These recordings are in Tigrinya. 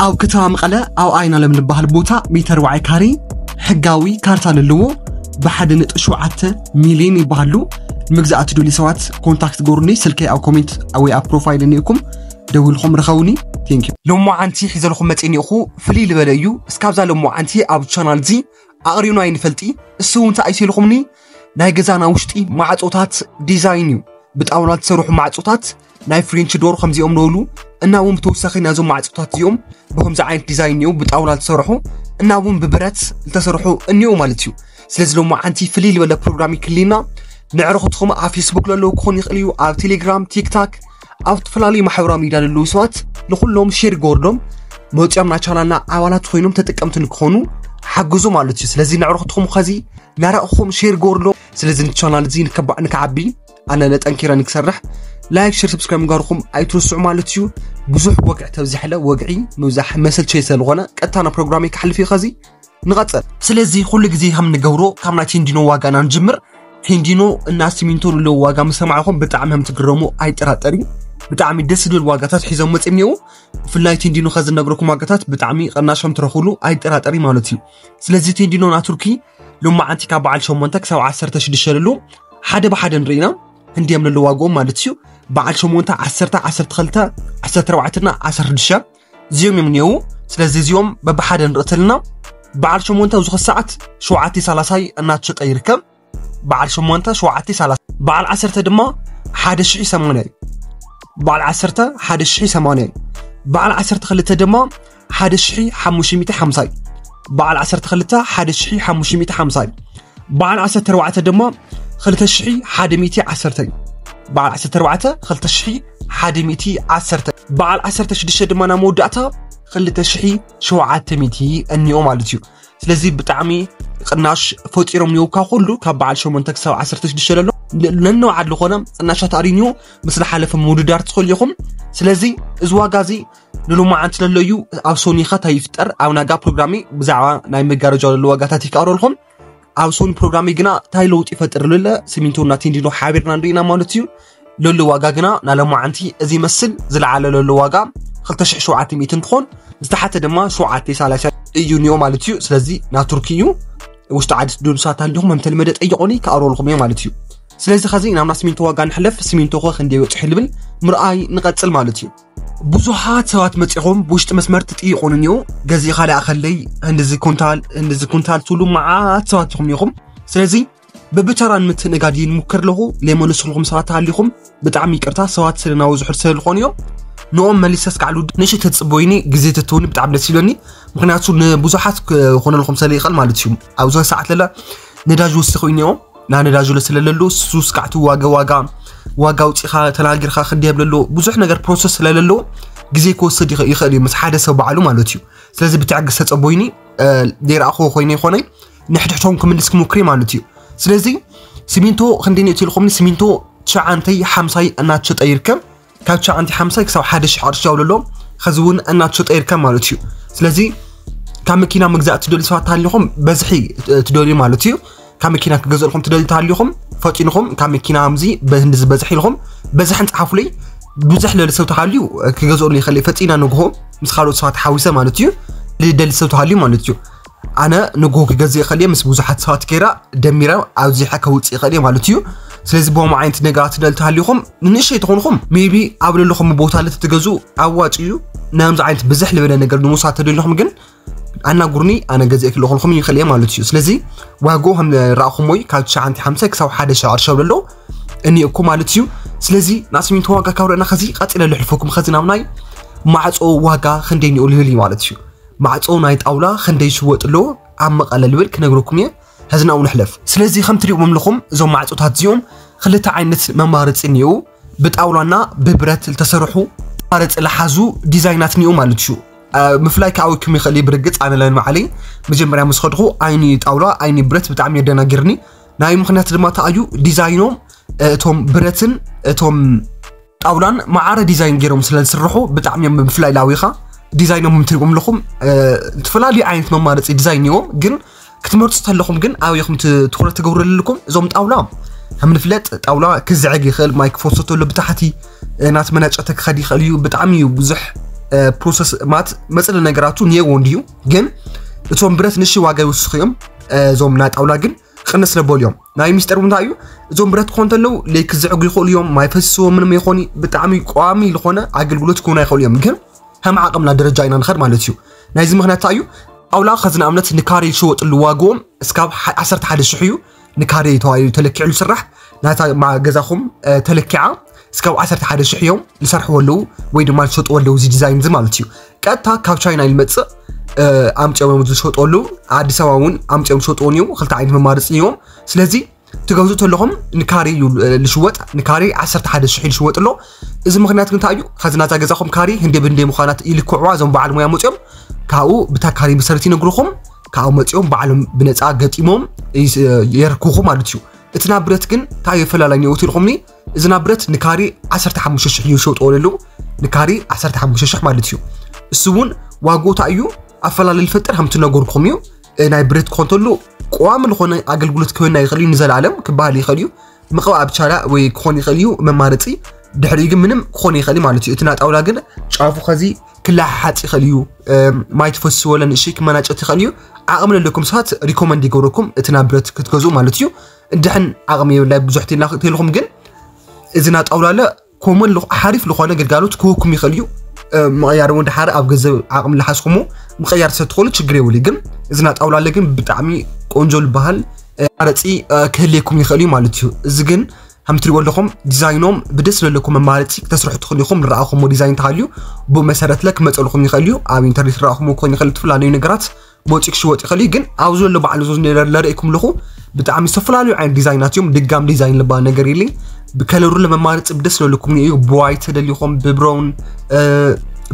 ኣብ ከተማ መቐለ ኣብ ኣይናለም ዝበሃል ቦታ ሚእቲ ኣርባዕተ ካሬ ሕጋዊ ካርታ ዘለዎ ብሓደ ነጥቢ ሸውዓተ ሚልዮን ይበሃሉ። ንምግዛእ ትደልዩ ሰባት ኮንታክት ገሩኒ። ስልከይ ኣብ ኮሜንት ወይ ኣብ ፕሮፋይል እኒእኩም ደውልኩም ርኸውኒ። ቴንክ ዩ። ሎማዓንቲ ሒዘልኩም መፅእ እኒእኹ ፍልይ ዝበለ እዩ። እስካብዛ ሎማዓንቲ ኣብ ቻናል እዚ ኣቕሪብና ኣይንፈልጢ። እሱ እውን እንታይ እዩ ኢልኩምኒ ናይ ገዛና ውሽጢ ማዕፆታት ዲዛይን እዩ። ብጣውላ ዝሰርሑ ማዕፆታት ናይ ፍሬንች ዶር ከምዚኦም ንበሉ እና እውን ብተወሳኺ ናይዞም ማዕፆታት እዚኦም ብከምዚ ዓይነት ዲዛይን እኒኡ ብጣውላ ዝሰርሑ እና እውን ብብረት ዝተሰርሑ እኒኡ ማለት እዩ። ስለዚ ሎማዓንቲ ፍልይ ዝበለ ፕሮግራም ይክልና ንዕረኽትኹም ኣብ ፌስቡክ ለለዉ ክኾን ይኽእል እዩ፣ ኣብ ቴሌግራም፣ ቲክታክ፣ ኣብ ዝተፈላለዩ ማሕበራዊ ሚዲያ ለለዉ ሰባት ንኩሎም ሼር ገወርዶም መፂኦም ናይ ቻናልና ኣባላት ኮይኖም ተጠቀምቲ ንክኾኑ ሓግዙ ማለት እዩ። ስለዚ ንዕረኽትኹም ከዚ ናራእኹም ሼር ገወርዶ። ስለዚ ንቻናል እዚ ንከባዕ ንክዓቢ ኣነ ነጠንኪረ ንክሰርሕ ላይክ ሸር ሰብስክራይብ ምግባርኩም ኣይትርስዑ ማለት እዩ። ብዙሕ ወግዒ ተብዚሕለ ወግዒ ምብዛሕ መሰልቸይ ስለዝኾነ ቀጥታ ናብ ፕሮግራመይ ክሓልፍ እዩ። ከዚ ንቐጽል። ስለዚ ኩሉ ግዜ ከም ንገብሮ ካብ ናይ ቴንዲኖ ዋጋ ኢና ንጅምር። ቴንዲኖ እና ሲሚንቶ ንለዎ ዋጋ ምስ ሰማዕኹም ብጣዕሚ ከም ትግረሙ ኣይጠራጠር እዩ። ብጣዕሚ ደስ ዝብል ዋጋታት ሒዞም መፅእ እኒው። ብፍላይ ቴንዲኖ ከዚ ነግረኩም ዋጋታት ብጣዕሚ ቅናሽ ከም ትረኽብሉ ኣይጠራጠር እዩ ማለት እዩ። ስለዚ ቴንዲኖ ናቱርኪ ሎማዓንቲ ካብ በዓል ሸሞንተ ክሳብ ዓሰርተ ሽዱሽተ ለሉ ሓደ ብሓደ ንርኢና ክንዲዮም ለሉ ዋጋኦም ማለት እዩ። በዓል ሸሞንተ ዓሰርተ ዓሰርተ ክልተ ዓሰርተ ኣርባዕተ እና ዓሰርተ ሽዱሽተ እዚኦም እዮም እኒአው። ስለዚ እዚኦም በብሓደ ንርኢ ተለና በዓል ሸሞንተ ኣብዚ ሰዓት ሸውዓተ ሰላሳይ እናተሸጠ ይርከብ። በዓል ሸሞንተ ሸውዓተ ሰላሳ፣ በዓል ዓሰርተ ድማ ሓደ ሽሕ ሰማንያ እዩ። በዓል ዓሰርተ ሓደ ሽሕ ሰማንያ እዩ። በዓል ዓሰርተ ክልተ ድማ ሓደ ሽሕ ሓሙሽተ ሚእቲ ሓምሳ እዩ። በዓል ዓሰርተ ክልተ ሓደ ሽሕ ሓሙሽተ ሚእቲ ሓምሳ እዩ። በዓል ዓሰርተ ኣርባዕተ ድማ ክልተ ሽሕ ሓደ ሚእቲ ዓሰርተ እዩ። በዓል ዓሰርተ ኣርባዕተ ክልተ ሽሕ ሓደ ሚእቲ ዓሰርተ። በዓል ዓሰርተ ሽዱሽተ ድማ ናብ መወዳእታ ክልተ ሽሕ ሸውዓተ ሚእቲ እኒኦ ማለት እዩ። ስለዚ ብጣዕሚ ቅናሽ ፈጢሮም እኒኦ ካብ ኩሉ ካብ በዓል ሸሞንተ ክሳብ ዓሰርተ ሽዱሽተ ለሎ ነንባዕሉ ዝኾነ ቅናሻት ኣርእዩ እኒኦ። ምስ ዝሓለፈ ምውድዳር ትኽእሉ ኢኹም። ስለዚ እዚ ዋጋ እዚ ንሎማዓንቲ ለሎ እዩ። ኣብ ሶኒ ኸ እንታይ ይፍጠር ኣብ ናጋ ፕሮግራሚ ብዛዕባ ናይ መጋረጃ ለሎ ዋጋታት ይቀርበልኩም። ኣብ ሶኒ ፕሮግራሚ ግና እንታይ ለውጢ ይፈጥር ለለ ሲሚንቶና ቴንዲኖ ሓቢርና ንሪኢና ማለት እዩ። ለሎ ዋጋ ግና ናሎማዓንቲ እዚ ይመስል። ዝለዓለ ለሎ ዋጋ ክልተ ሽሕ ሸውዓተ ሚእቲ እንትኾን ዝተሓተ ድማ ሸውዓተ ሰላሳ እዩ እኒኦ ማለት እዩ። ስለዚ ናቱርኪ እዩ። ውሽጢ ዓዲ ትደልዩ ሰባት ኣሊኹም ከም ተለመደ ጠይቆኒ ክኣርበልኩም እየ ማለት እዩ። ስለዚ ኸዚ ናብ ናይ ሲሚንቶ ዋጋ ንሕለፍ። ሲሚንቶ ኸ ክንደይ በፂሑ ልብል ምርኣይ ንቐፅል ማለት እዩ። ብዙሓት ሰባት መፂኹም ብውሽጢ መስመር ትጥይቁን እኒኦ። ገዚእኻ ላእኸለይ፣ ህንድዚ ኩንታል፣ ህንድዚ ኩንታል ትብሉ መዓት ሰባት ኢኹም እኒኹም። ስለዚ በብተራ ንምትእንጋድ እየ ንሙክር ኣለኹ። ለይመለስኩልኩም ሰባት ተሃሊኹም ብጣዕሚ ይቅርታ። ሰባት ስለ ናበዝሑ ስለ ዝኾኑ እዮም። ንኦም መሊሰ እስካዕ ልውድእ ንእሽተይ ተፅበዩኒ፣ ግዜ ተትህቡኒ ብጣዕሚ ደስ ይብለኒ። ምክንያቱ ንብዙሓት ክኾነልኩም ስለ ይኽእል ማለት እዩ። ኣብዚ ሰዓት ለለ ነዳጅ ወሲኹ እዩ እኒኦ። ና ነዳጅ ለ ስለለሉ እሱ እስካዕ እቲ ዋጋ ዋጋ ዋጋ ኣውፂኻ ተናጊርካ ክንዲ የብለሎ ብዙሕ ነገር ፕሮሰስ ስለለሎ ግዜ ክወስድ ይኸ- ይኽእል እዩ ምስ ሓደ ሰብ ባዕሉ ማለት እዩ። ስለዚ ብትዕግስቲ ተፀበዩኒ። እ፣ ዘይረኣኹዎ ኮይነ ይኾነይ ንሕድሕዶም ክምልስ ክሙክር ማለት እዩ። ስለዚ ሲሚንቶ ክንደይ ነው ኢልኩምኒ? ሲሚንቶ ትሽዓንተይ ሓምሳይ እናተሸጠ ይርከብ። ካብ ትሽዓንተይ ሓምሳይ ክሳብ ሓደ ሽሕ ቅርሺ ኣውለሎ። ኸዚ እውን እናተሸጠ ይርከብ ማለት እዩ። ስለዚ ካብ መኪና ምግዛእ ትደልዩ ሰባት ተሃሊኹም በዝሒ እ፣ ትደልዩ ማለት እዩ። ካብ መኪና ክገዝእልኩም ትደልዩ ተሃሊኹም ፈጢንኹም ካብ መኪና ከምዚ በህንዲ ዝበዝሕ ኢልኩም በዝሕን ጸሓፉለይ። ብዙሕ ለሊ ሰብ ተሃልዩ እ፣ ክገዝእሉ ይኽእል እዩ። ፈጢና ንግሆ ምስ ካልኦት ሰባት ሓዊሰ ማለት እዩ። ልደሊ ሰብ ተሃልዩ ማለት እዩ። ኣነ ንግሆ ክገዝእ ይኽእል እየ ምስ ብዙሓት ሰባት ገይራ ደሚረ ኣብዚሐ ከውፅእ ይኽእል እየ ማለት እዩ። ስለዚ ብኦም ዓይነት ነገራት ትደል ተሃሊኹም ንንእሽተይ ተኾንኹም ሜቢ ኣብ ለለኹም ቦታ ለተትገዙ ኣዋጭ እዩ። ናምዚ ዓይነት ብዝሕ ልበለ ነገር ንምውሳድ ተደሊኹም ግን ኣናጉርኒ ኣነ ገዚእ ክልእኹልኩም ይኽእል እየ ማለት እዩ። ስለዚ ዋግኡ ከም ረኣኹሞ እዩ ካብ ትሽዓንተ ሓምሳ ክሳብ ሓደ ሺሕ ቅርሺ ኣሎ እኒኦኩ ማለት እዩ። ስለዚ ናይ ሲሚንቶ ዋጋ ካብ ረእና ኸዚ ቀፂለ ልሕልፈኩም ኸዚ ናብ ናይ ማዕፆ ዋጋ ክንደይ እኒኦ ልብል እዩ ማለት እዩ። ማዕፆ ናይ ጣውላ ክንደይ ይሽወጥ ኣሎ ኣብ መቐለ ልብል ክነግረኩም እየ። ኸዚ ናብኡ ንሕለፍ። ስለዚ ከም ትሪእዎም ኣለኹም እዞም ማዕፆታት እዚኦም ክልተ ዓይነት መማረፂ እኒኦ። ብጣውላና ብብረት ዝተሰርሑ መማረፂ ዝሓዙ ዲዛይናት እኒኦ ማለት እዩ። አ፣ ምፍላይ ከኣወኩም ይኽእል እዩ ብርግፅ ኣነ ለንባዕለይ መጀመርያ ምስ ኸድኹ ኣይኒ ጣውላ ኣይኒ ብረት ብጣዕሚ የደናጊርኒ። ናይ ምኽንያት ድማ ተኣዩ ዲዛይኖም እቶም ብረትን እቶም ጣውላን ማዓረ ዲዛይን ገይሮም ስለ ዝስርሑ ብጣዕሚ እዮም ብፍላይ ላዊኻ ዲዛይኖም ትሪእዎም ኣለኹም። እ፣ ዝተፈላለዩ ዓይነት መማረፂ ዲዛይን እኒኦም ግን ክትመርፁ ተለኹም ግን ኣበይ ኢኹም ት-፣ ትኹረት ትገብሩ ኣለኩም? እዞም ጣውላ ከም ንፍለጥ ጣውላ ክዝዕግ ይኽእል፣ ማይ ክፈሶ ተሎ ብታሕቲ፣ እ፣ ናት መናጨተ ክኸድ ይኽእል እዩ። ብጣዕሚ እዩ ብዙሕ ፕሮሰስ ማለት መፅለ ነገራቱ ኒየዎ እንድዩ። ግን እቶም ብረት ንእሽተይ ዋጋ ይውስኹ እዮም። እዞም ናይ ጣውላ ግን ቅንስ ለበሉ እዮም። ናይ ሚስጥር እንታይ እዩ? እዞም ብረት ክኾን ተለዉ ለይ ክዝዕጉ ይኽእሉ እዮም። ማይ ፈስስዎ ምንም ይኾን ብጣዕሚ ቋሚ ዝኾነ ኣገልግሎት ክኾኑ ይኽእሉ እዮም። ግን ከም ዓቕምና ደረጃ ኢና ንኸድ ማለት እዩ። ናይዚ ምኽንያት እንታይ እዩ? ጣውላ ከዚ ንኣብነት ንካሬ ዝሸወጥሉ ዋግኦም እስካብ ዓሰርተ ሓደ ሽሕ እዩ። ንካሬ ተባሂሉ ተለኪዕሉ ዝስራሕ ናታ ገዛኹም ተለኪዓ እስካብ ዓሰርተ ሓደ ሽሕ እዮም ዝሰርሕዎ ኣለዉ ወይ ድማ ዝሸጥዎ ኣለዉ እዚ ዲዛይን እዚ ማለት እዩ። ቀጥታ ካብ ቻይና ይመፅእ ኣምፅኦም ዝሸጡ ኣለዉ። ኣዲስ ኣበባ እውን ኣምፅኦም ዝሸጥዎ እዮም። ክልተ ዓይነት መማርፂ እዮም። ስለዚ ትገዝኡ ተለኹም ንካሬ እዩ ዝሽወጥ። ንካሬ ዓሰርተ ሓደ ሽሕ ዝሽወጥ ኣሎ። እዚ ምኽንያት ግን እንታይ እዩ? ከዚ ናታ ገዛኹም ካሬ ህንዴ ብህንዴ ምዃናት ይልክዕዋ እዞም በዓል ሞያ መፅኦም ካብኡ ብታ ካሬ መሰረት ይነግርኹም። ካብኡ መፅኦም ባዕሎም ብነፃ ገጢሞም የርክኹ ማለት እዩ። እቲ ናብ ብረት ግን እንታይ የፈላላይ ኒኦት ኢልኹምኒ? እዚ ናብ ብረት ንካሬ ዓሰርተ ሓሙሽተ ሽሕ እዩ ዝሸጥዎ ኣለዉ። ንካሬ ዓሰርተ ሓሙሽተ ሽሕ ማለት እዩ። እሱ እውን ዋግኡ እንታይ እዩ ኣፈላለይ ዝፈጥር ከምቲ ነገርኩም እዩ። ናይ ብረት ክኾን ተሎ ቀዋሚ ዝኾነ ኣገልግሎት ክህበና ይኽእል እዩ። ንዘለኣለም ክበሃል ይኽእል እዩ። ምቕባእ ብቻ ወይ ክኾን ይኽእል እዩ መማረፂ። ድሕሪኡ ግን ምንም ክኾን ይኽእል እዩ ማለት እዩ። እቲ ናይ ጣውላ ግን ጫፉ ከዚ ክለሓሓፅ ይኽእል እዩ። ማይ ትፈስስ ወለ ንእሽተይ ክመናጨት ይኽእል እዩ። ዓቕሚ ለለኩም ሰባት ሪኮመንድ ይገብረኩም እቲ ናብ ብረት ክትገዝኡ ማለት እዩ። እንድሕን ዓቕሚ የብላይ ብዙሕ ቴልና ተልኹም ግን እዚ ናይ ጣውላ ለ ኮመን ሓሪፍ ዝኾነ ግልጋሎት ክህበኩም ይኽእል እዩ። ምቕያር እውን ድሓር ኣብ ገንዘብ ዓቕሚ ልሓዝኩሞ ምቕያር ሰብ ትኽእሉ ችግር የብሉ። ግን እዚ ናይ ጣውላ ለ ግን ብጣዕሚ ቆንጆ ዝበሃል መማረፂ ክህልየኩም ይኽእል እዩ ማለት እዩ። እዚ ግን ከም ትሪእዎ ኣለኹም ዲዛይኖም ብደስ ለለኩም መማረፂ ክተስርሑ ትኽእሉ ኢኹም። ዝረኣኹሞ ዲዛይን ተሃልዩ ብኡ መሰረት ለ ክመፀልኩም ይኽእል እዩ። ኣብ ኢንተርኔት ዝረኣኹሞ ክኾን ይኽእል፣ ዝተፈላለዩ ነገራት መፂኡ ክሽወጥ ይኽእል እዩ። ግን ኣብዚ ዘሎ ባዕሉ ዞ ለርእኩም ኣለኹ ብጣዕሚ ዝተፈላለዩ ዓይነት ዲዛይናት እዮም። ድጋም ዲዛይን ልባል ነገር የለይ። ብከለሩ ለመማረፂ ብደስ ለለኩም እዩ። ብዋይት ተደሊኹም ብብረውን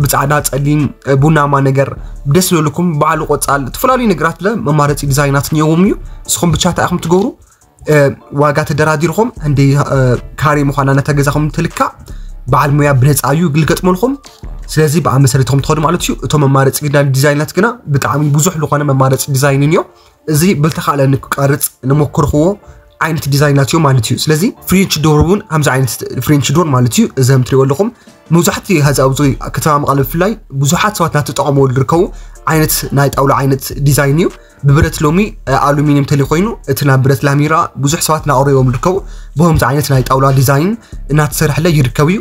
ብፃዕዳ ፀሊም ቡናማ ነገር ብደስ ለለኩም ባዕሉ ቆፃል ዝተፈላለዩ ነገራት ለ መማረፂ ዲዛይናት እኒኦዎም እዩ። ንስኹም ብቻ እንታይ ኢኹም ትገብሩ? ዋጋ ተደራዲርኹም እንዲ ካሬ ምዃና ነታ ገዛኹም ትልካዕ በዓል ሙያ ብነፃ እዩ ግልገጥመልኹም። ስለዚ ብኣ መሰረትኹም ትኸዱ ማለት እዩ። እቶም መማረፂ ግና ዲዛይናት ግና ብጣዕሚ ብዙሕ ዝኾነ መማረፂ ዲዛይን እኒኦ። እዚ ብልተኻእለ ንክቀርፅ ንሞክርኽዎ ዓይነት ዲዛይናት እዩ ማለት እዩ። ስለዚ ፍሬንች ዶር እውን ከምዚ ዓይነት ፍሬንች ዶር ማለት እዩ። እዚ ከም ትሪእዎ ኣለኹም መብዛሕትኡ ሀዚ ኣብዚ ከተማ መቐለ ብፍላይ ብዙሓት ሰባት እናተጠቐምዎ ዝርከቡ ዓይነት ናይ ጣውላ ዓይነት ዲዛይን እዩ። ብብረት ሎሚ ኣሉሚኒየም ተሊ ኮይኑ እቲ ናብ ብረት ላሚራ ብዙሕ ሰባት እናቐረብዎም ዝርከቡ ብከምዚ ዓይነት ናይ ጣውላ ዲዛይን እናተሰርሐለ ይርከብ እዩ።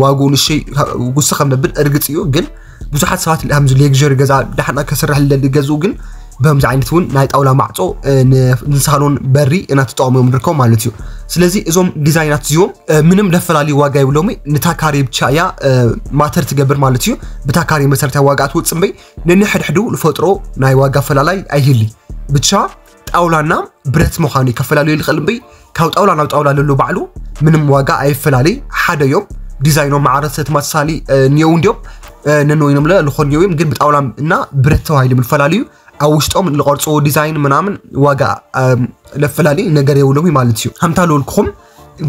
ዋግኡ ንእሽተይ ውስኽ ከም ነብል እርግፅ እዩ። ግን ብዙሓት ሰባት ከምዚ ሌግሪ ገዛ ዳሕና ከስርሕ ዝደሊ ገዝኡ ግን በምዚ ዓይነት እውን ናይ ጣውላ ማዕፆ ንሳሎን በሪ እናተጠቐሙ እዮም ዝርከቡ ማለት እዩ። ስለዚ እዞም ዲዛይናት እዚኦም ምንም ለፈላሊ ዋጋ የብሎሚ። ንታ ካሬ ብቻ እያ ማተር ትገብር ማለት እዩ። ብታ ካሬ መሰረታዊ ዋጋ ትወፅእ እምበይ ነንሕድሕዱ ዝፈጥሮ ናይ ዋጋ ፈላላይ ኣይህሊ። ብቻ ጣውላና ብረት ምዃኑ ከፈላለዩ ይኽእል እምበይ ካብ ጣውላ ናብ ጣውላ ለሎ ባዕሉ ምንም ዋጋ ኣይፈላለይ ሓደ እዮም። ዲዛይኖም ማዕረ ተመሳሳሊ እኒየው እንዲዮም ነንወይኖም ለ ዝኾን እዮም ግን ብጣውላ እና ብረት ተባሂሎም ይፈላለዩ። ኣብ ውሽጦም ዝቐርፅዎ ዲዛይን ምናምን ዋጋ ለፈላለይ ነገር የብሎም ማለት እዩ። ከምታ ልበልኩኹም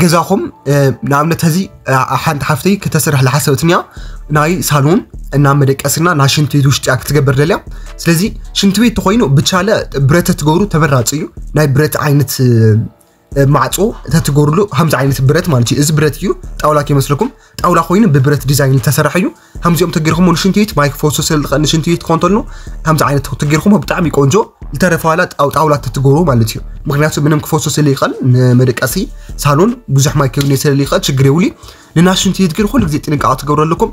ገዛኹም ንኣብነት ሀዚ ሓንቲ ሓፍተይ ከተሰርሕ ዝሓሰበትንያ ናይ ሳሎን እና መደቀስና ናይ ሽንት ቤት ውሽጢ ክትገብር ደልያ። ስለዚ ሽንት ቤት ተኮይኑ ብቻለ ብረት ትገብሩ ተመራፂ እዩ። ናይ ብረት ዓይነት ማዕፆ ተትገብርሉ ከምዚ ዓይነት ብረት ማለት እዩ። እዚ ብረት እዩ ጣውላ ከይመስለኩም ጣውላ ኮይኑ ብብረት ዲዛይን ዝተሰርሐ እዩ። ከምዚኦም ተገይርኩም ንሽንት ቤት ማይ ክፈሱ ስለ ዝኽእል ንሽንት ቤት ክኾን ተሎ ከምዚ ዓይነት ተገይርኩም ብጣዕሚ ቆንጆ ዝተረፈ ዋላ ጣው- ጣውላ ተትገብሩ ማለት እዩ። ምክንያቱ ምንም ክፈሱ ስለ ይኽእል ንመደቀሲ ሳሎን ብዙሕ ማይ ክግነ ስለ ይኽእል ችግር የብሉ። ንናሽንት ቤት ግን ኩሉ ግዜ ጥንቃቐ ትገብሩ ኣለኩም።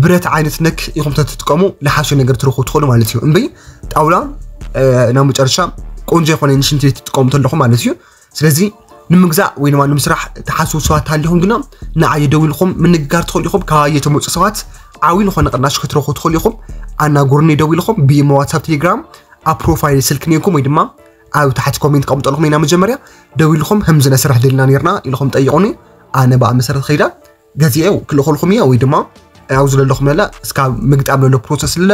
ብረት ዓይነት ነክ ኢኹም ተትጥቀሙ ዝሓሸ ነገር ትረኽቡ ትኽእሉ ማለት እዩ። እምበይ ጣውላ ናብ መጨረሻ ቆንጆ የኾነ ንሽንት ቤት ትጥቀሙ ተለኹም ማለት እዩ። ስለዚ ንምግዛእ ወይ ድማ ንምስራሕ ትሓስቡ ሰባት ሃሊኹም ግና ንዓየ ደው ኢልኩም ምንግጋር ትኽእሉ ኢኹም። ካብ ኣየ ተመፁ ሰባት ዓብዪ ዝኾነ ቅናሽ ክትረኽቡ ትኽእሉ ኢኹም። ኣናጉርኒ ደው ኢልኩም ብኢሞ ዋትሳፕ ቴሌግራም ኣብ ፕሮፋይል ስልክ ኔርኩም ወይ ድማ ኣብ ታሕቲ ኮሜንት ቀምጠልኩም ኢና መጀመርያ ደው ኢልኩም ከምዚ ነስራሕ ደልና ኔርና ኢልኩም ጠይቁኒ። ኣነ ብኣ መሰረት ኸይዳ ገዚኤ ክልእኸልኩም እየ ወይ ድማ ኣብ ዝለለኹም ለላ እስካብ ምግጣም ለሎ ፕሮሰስ ለለ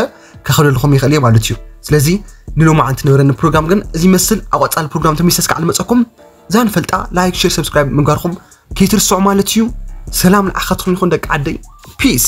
ከኸለልኹም ይኽእል እየ ማለት እዩ። ስለዚ ንሎማዓንቲ ነበረኒ ፕሮግራም ግን እዚ ይመስል። ኣብ ቀፃሊ ፕሮግራም ተመልሰ እስካዕ ንመፀኩም እዛ ንፈልጣ ላይክ ሼር ሰብስክራይብ ምግባርኩም ከይትርስዑ ማለት እዩ። ሰላም ንዓኻትኩም ይኹን ደቂ ዓደይ ፒስ።